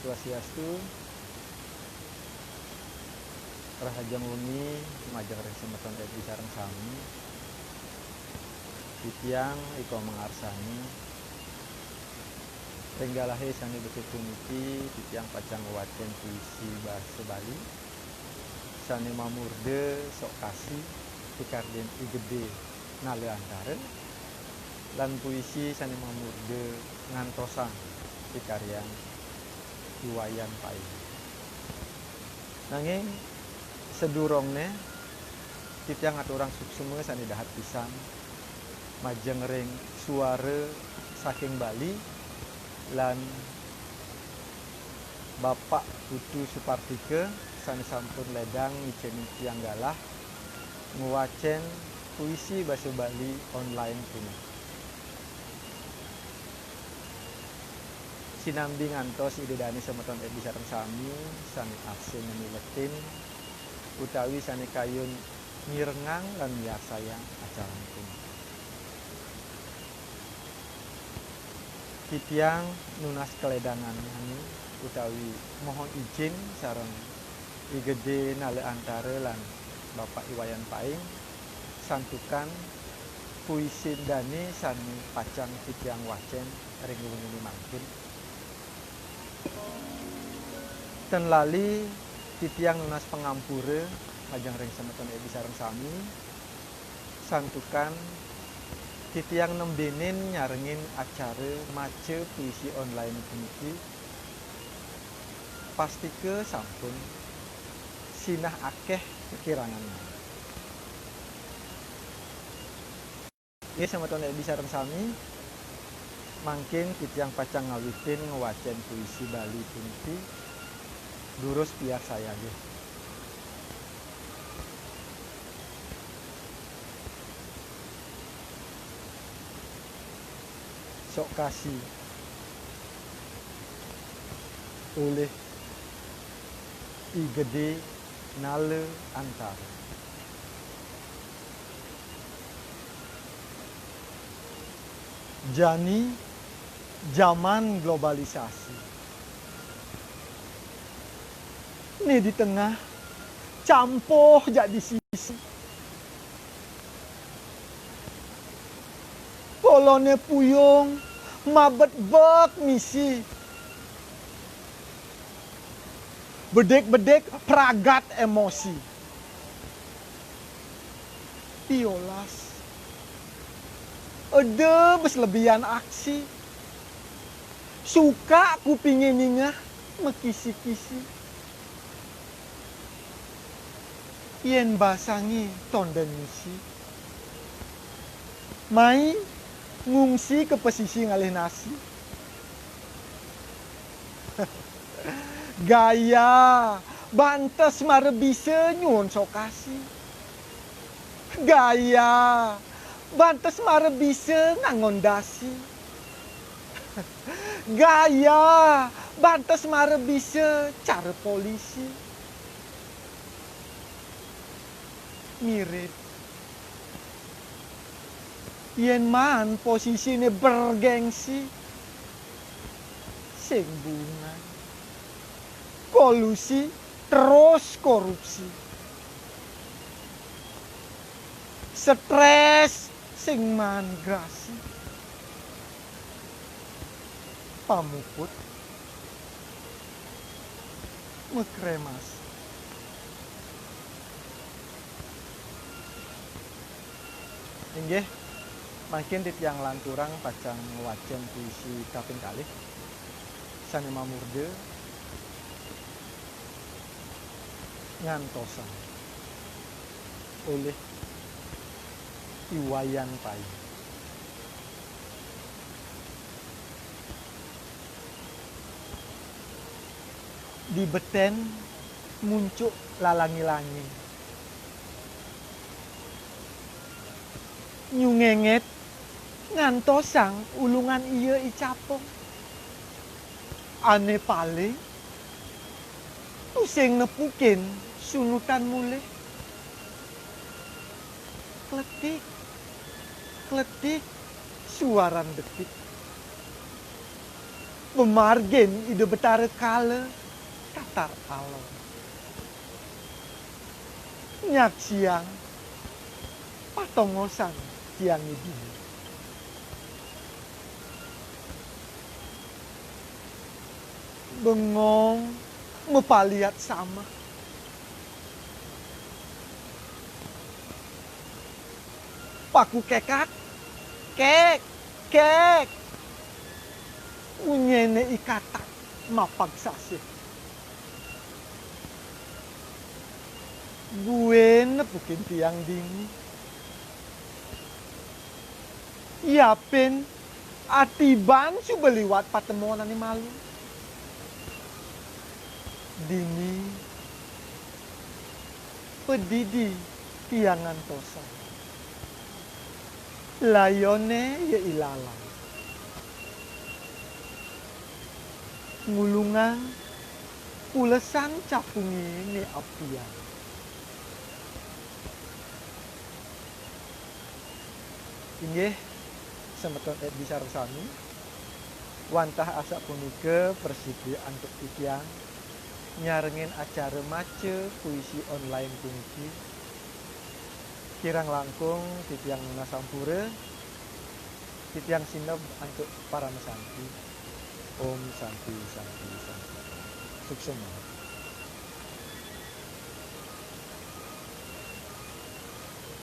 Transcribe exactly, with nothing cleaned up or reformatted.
Swastiastu, rahajeng wengi majeng ring semeton Edi sareng sami. Titiang Iko Mangarsani. Ring galahe sane becik puniki, titiang pacang ngwacen puisi basa Bali sane mamurda Sok Kasi, pikardin I Gede Nala Antara, lan puisi sane mamurda Ngantosang, pikaryan I Wayan Paing. Nanging sadurungne, titiang ngaturang suksma sane dahat pisan majeng ring suara saking Bali lan Bapak Putu Supartika sane sampun ledang ngicenin tiang galah ngwacen puisi basa Bali online puniki. Sinambi ngantos Ida dane semeton Edi sareng sami sane asing miletin utawi sane kayun mirengang lan miarsayang acarane puniki. Titiang nunas kaledangan utawi mohon ijin sareng I Gede Nala Antara lan Bapak I Wayan Paing, santukan puisi dane sane pacang titiang wacen ring wengi mangkin. Ten lali titiang nunas pangampura majeng ring semeton Edi sareng sami, santukan titiang nembenin nyarengin acara maca puisi online puniki, pastika sampun sinah akeh kekirangan. Nggih, semeton Edi sareng sami, mangkin titiang pacang ngawitin ngwacen puisi Bali puniki, durus piarsayang nggih. Sok Kasi, olih I Gede Nala Antara. Jani jaman globalisasi. Né di tengah, campuh jak di sisi. Poloné puyung, mabet bek misi. Bedik-bedik pragat emosi. Piolas. Eda bes lebihan aksi. Suka kupingé ningeh makisi-kisi. Yén basangé tondén misi. Mai ngungsi ka pasisi ngalih nasi. Gaya, bantes mara bisa nyuwun sokasi. Gaya, bantes mara bisa ngangon dasi. Gaya, bantes mara bisa cara polisi. Mirip. Yén maan posisiné bergengsi, sing bungan. Kolusi, terus korupsi. Stres, sing maan grasi. Pamuput, makremas. Inggih, mangkin titiang lanturang pacang ngwacén puisi kaping kalih, sané mamurda Ngantosang, olih I Wayan Paing. Di betén muncuk lalangi-langi. Nyungengét ngantosang ulungan ia I Capung. Ané paling tusing nepukin sunutan mulih. Kletik, kletik, suaran detik. Pamargin Ida Betara Kala katar alon. Nyaksiang patongosan tiangé dini. Bengong mapaliat samak. Paku kekak, kek, kek. Unyéné i katak mapag sasih. Buin nepukin tiang dini. Yapin atiban suba liwat patemonané malu. Dini padidi tiang ngantosan. Layoné ya ilalang. Ngulungang pulesan capungé né apian. Inggih, semeton Edi sareng sami, wantah asapunika prasida antuk titiang nyarengin acara maca puisi online puniki. Kirang langkung titiang nunas sampura, titiang sineb antuk paramasanti. Om Santi, Santi, Santi. Suksma.